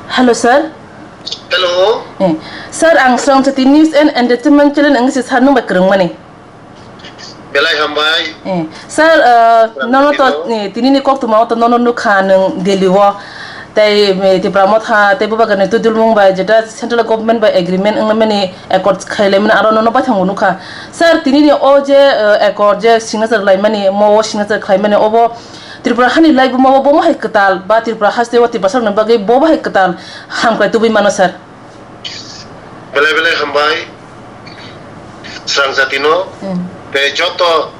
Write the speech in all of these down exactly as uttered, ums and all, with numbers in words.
Hello, sir. Hello. Eh, sir, ang Srangchati News and Entertainment Channel wngwi se sir nung bai kwrwngmani. Belai hambai. Eh, sir, uh, nono to, eh, tini ni koktwma o to nono nukha nwng Delhi o. Tei, eh, Tipra Motha tei Bubagra ni twidulmung bai jeta central government bai agreement wngmani, accord khailaimani, aro nono baithang bo nukha. Sir, tini ni o je, eh, accord je signature laimani, mo o signature khlaimani, obo Tripura hani laibuma o bo hai kwtal ba Tripura haste o Tiprasa rokni bagwi bo hai kwtal hamkrai tubui mano, sir. Belai belai hambai Srangchati no, hmm, tei joto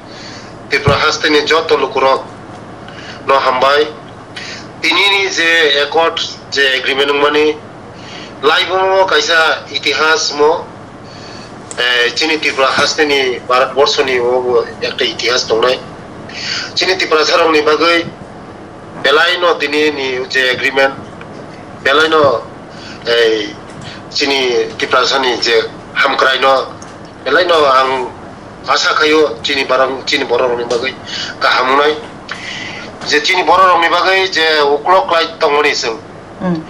Tripura haste ni joto lukurok no hambai. Tini ni je accord, je agreement wngmani, laibuma o kaisa itihas mo, eh, chini Tripura haste ni, Bharat borsho ni o bo ekta itihas tongnai. Chini Tiprasa rokni bagwi belai no tini ni je agreement, belai no, eh, chini Tiprasa ni je hamkrai no, belai no ang asa khaio chini barang, chini borok rokni bagwi kaham wngnai. Je chini borok rokni bagwi je uklok klai tongmani chwng. Hmm.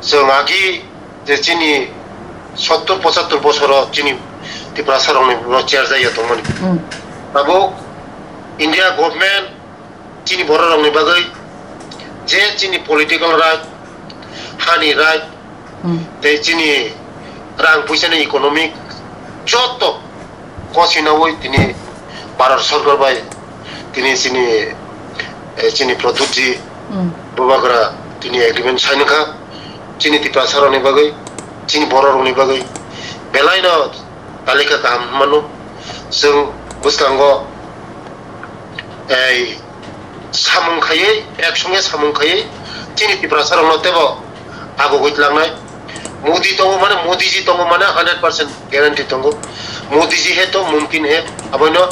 Chwng agi je chini sottur pochattur bosoro chini Tiprasa rokni no cherjak ya tongmani. Hmm. Tabuk India government chini borok rokni bagwi je chini political right, hani right, hmm, tei chini rang puisa ni economic joto kosinaui tini Bharat sorkar bai tini chini, eh, chini Pradyut ji, hmm, Bubagra tini agreement sign kha chini Tiprasa rokni bagwi, chini borok rokni bagwi belai no talika kaham mano. Chwng bwskango, ei, samung khaiwi, ek songe samung khaiwi chini Tiprasa rokno teibo agugwi tlangnai. Modi tongo mane, Modi ji tongo mane hundred percent guarantee tongo. Modi ji hai to mumkin hai, aboino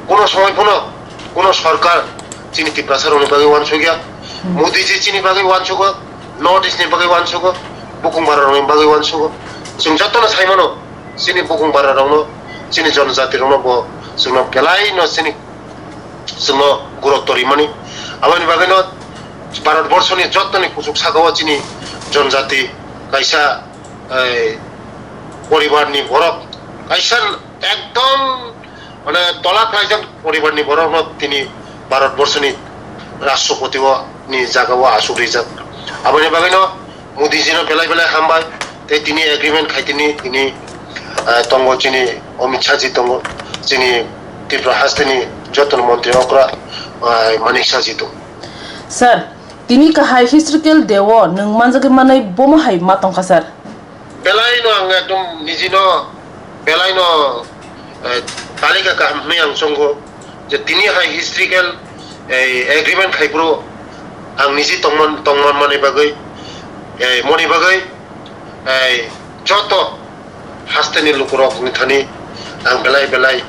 kuno somoi phano kuno sorkar chini Tiprasa rokni bagwi uansukya. Hmm. Modi ji chini bagwi uansugo, North East ni bagwi uansugo, bukung bara rokni bagwi uansugo. Chwng jotono sai mano, chini bukung bara rokno, chini jonojati rokno bo chwngno belai no chini chwngno gurutto rimani. Aboni bagwino Bharat borshoni jottoni kuchuk sakao chini jonjati kaisa, eh, poribarni borok, kaisa ekdom, mane, tola khlaijak poribarni borokno tini Bharat borshoni Rashtrapati o ni jagao achuk rijak. Aboni bagwino Modi jino belai belai hambai. Tei tini agreement khai tini, tini, ah, tongo chini Amit Shah ji tongo, chini Tripura hasteni jotono montri okra, ah, Manik Shah ji tongo. Sir, tini kahai historical day o nwng manjagwi manai bomo hai ma tongkha, sir? Belai no ang ekdom nijino belai no, eh, talika kaham hwnwi ang chongo je tini hai historical, eh, agreement khai phuru ang niji tongman, tongman mani bagwi, eh, moni bagwi, eh, joto hasteni lukurok ni thani ang belai belai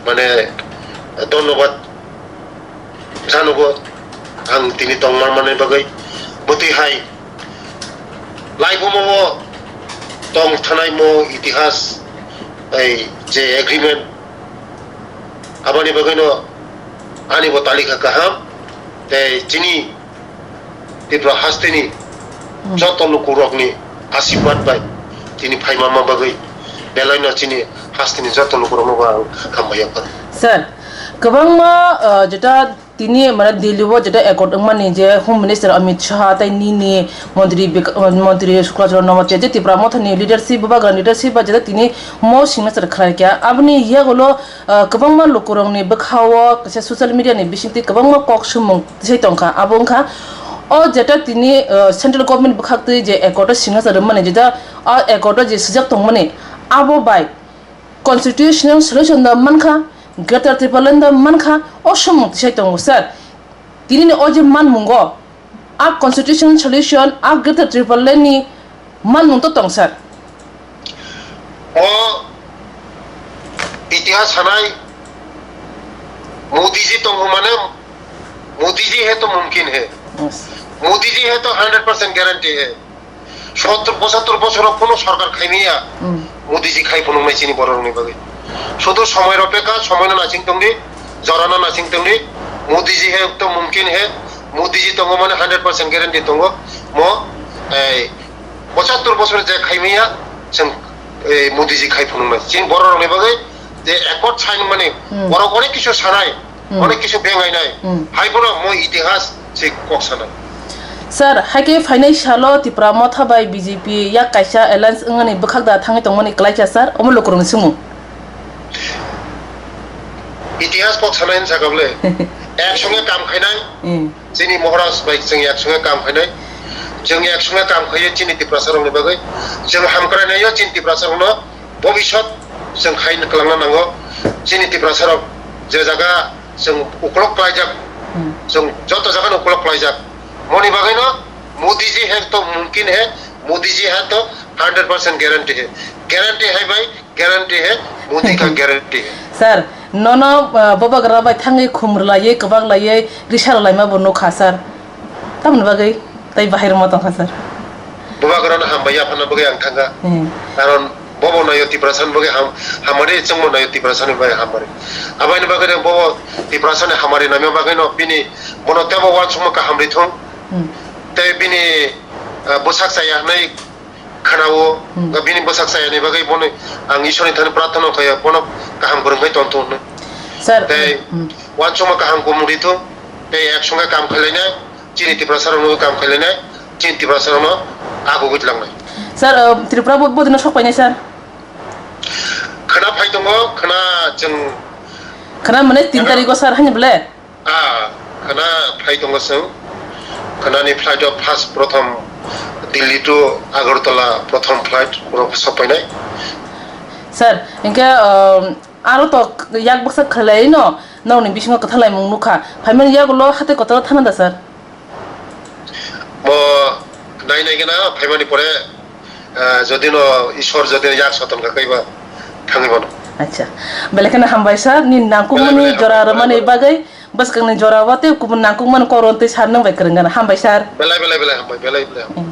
mane dhonnobad. Janogo ang tini tongma manwi bagwi bwtwi hai laibumo o tong thanai mo itihas tei je agreement aboni bagwino ani bo talika kaham tei chini Tripura hasteni joto lukurokni asirwad bai tini phaima ma bagwi belaino chini hasteni joto lukurokno bo ang hambai ya phano. Sir, kwbangma, uh, jeta tini, mane, Delhi o jeta accord wngmani je Home Minister Amit Shah tei nini montri Bik-, montri Suklachara Namatia je Tipra Mothani leadership, Bubagrani leadership ba jeta tini mo signature khlai kha. Aboni yagulo, ah, kwbangma lukurokni bwkha-o kaisa social media ni bisingtwi kwbangma kok swmung tisai tongkha. Abo wngkha o jeta tini, ah, central government bwkhaktwi je accord o signature rwmani, jeta o accord o je swijak tongmani, abo bai constitutional solution da mankha, Greater Tipraland da mankha, o swmung tisai tongo, sir. Tini ni o je manmungo, a constitutional solution, a Greater Tipraland ni manmung to tong, sir. O itihas sanai Modi ji tongo mane, Modi ji hai to mumkin hai. Yes. Modi ji hai to hundred percent guarantee hai. Sottur pochattur bosoro kono sorkar khaimaya. Hmm. Modi ji khai phunuknai chini bororokni bagwi. Sudu somoi ropekha, somoino nasing tongdi, jorano nasing tongdi. Modi ji hai to mumkin hai. Modi ji tongo mane hundred percent guarantee tongo. Mo, ei, Pochattor bosor je khaimaya, chwng, eh, Modiji khai phunuknai. Chini borok rokni bagwi je accord sign mani, Hmm. borok onek kisu sanai, Hmm. onek kisu bengainai. Hmm. Hai bono mo itihas se kok sanai. Sir, hai khe phainai salo Tipra Motha bai B J P yak kaisa alliance wngmani bwkhak da thangwi tongmani kwlaisa sir, omo lukurokni swngmung. Itihas kok sanai hinwi sakha bole. Ek songe kam khainai. Hmm. Chini Maharaj bai chwng yak songe kam khainai. Chwng yak songe kam khaiwi chini Tiprasa rokni bagwi. Chwng hamkrai naio chini Tiprasa rokno bobisot chwng khai kwlangna nango. Chini Tiprasa rok je jaga chwng ukolok klaijak, Hmm. chwng joto jaga no ukolok klaijak. Moni bagwi no Modi ji hai to mumkin hai, Modi ji hai to hundred percent guarantee hai. Guarantee hai bai Guarantee hai, Modi ka guarantee hai. Sir, nono, ah, Bubagra bai thangwi khum rwlaiwi, kwbak laiwi, risa rwlaima bo nukha, sir. Tamoni bagwi tei bahai rwma tongkha, sir. Bubagrano hambai yapharna bagwi ang thangkha. Hmm. Karon bobo naio Tiprasani bagwi ham-, hamari, chwngbo naio Tiprasani bagwi hamari. Abaini bagwi no bobo Tiprasani hamari naima bagwi no bini, bono teibo uansukma kaham rithung. Hmm. Tei bini, ah, bwsak chaya hwnwi khwnao, Hmm. Bini bwsak chayani bagwi bono ang Ishwarni thani prarthana khaio, bono kaham kwrwngwi tongthung hwnwi. Sir, Tei hmm. uansukma kaham kumung rithung, tei ek songe kam khlainai, chini Tiprasarokno kam khlainai, chini Tiprasarokno agugwi tlangnai. Sir, uh, Tripura bo-, bodino sok painai, sir? Khwna phai tongo, khwna chwng Khwna mane tin Khwna- tarikh o, sir, hani bole? Ah, khwna phai tongo chwng. Khwnani flight o first prothom Delhi to Agartala prothom flight borok sok painai. Sir, hinkhe, um, aro to yak bwksa khwlaino nokni bisingo kwthalaimung nukha. Phaimani yagulo hatai kotor thana da, sir? Mo nai nai gana phaimani pore, ah, jodi no Ishwar jodi no yak soton ka kaiba thangwi mano. Acha. Belai kheno hambai sir, ni nangkukmani Belai, belai jora hambai, rwmani belai. bagwi, bwskangni jora o tei kubun nangkukmani kok rwna tei sir nwng bai kwrwng gana. Hambai sir. Belai, belai, belai hambai, belai, belai hambai. Hmm.